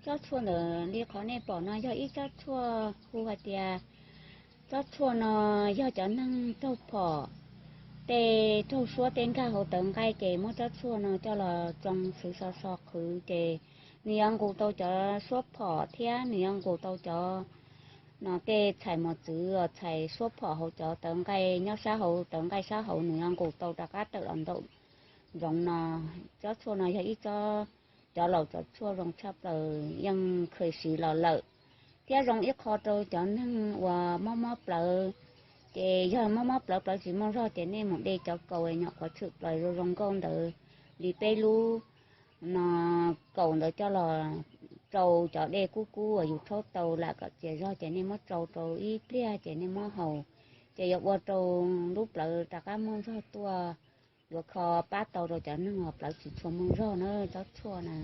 Tsob tshuaj ntawm li qhov nej pom no yog ib tsob tshuaj hu hais tias, tsob tshuaj no yog cov neeg raug phom tej, raug suab tej nkag hauv tawv nqaij ces muab tsob tshuaj no coj los tsoo xwv so so qhwv ces nws yuav nqus tau cov suab phom thiab nws yuav nqus tau cov no tej txhais mos txwv, txhais suab phom hauv cov tawv nqaij nyob sab hauv tawv nqaij sab hauv nws yuav nqus tau rov qab tawm los nraum zoov no. Tsob tshuaj no yog ib tsob, cov laus cov tshuaj zoo tshaj plaws yeej kha siv los lawm, thiab zoo ib qho rau cov neeg uas mob mob plawv. Ces yog mob mob plawv, plawv tsis muaj zog ces nej mus de cov kaus nyom qhuav tshwm plaws zoo zoo nkauj ntawd li peb lub no kaus ntawd coj los tsau cov dej kub kub uas yus rhaub tau lam kom txias zog ces nej muab tsau rau ib pliag ces nej muab haus, ces yuav ua rau lub plawv rov qab muaj zog tuaj, yuav kho pab tau rau cov neeg uas plawv tsis tshua muaj zog na tsob tshuaj na.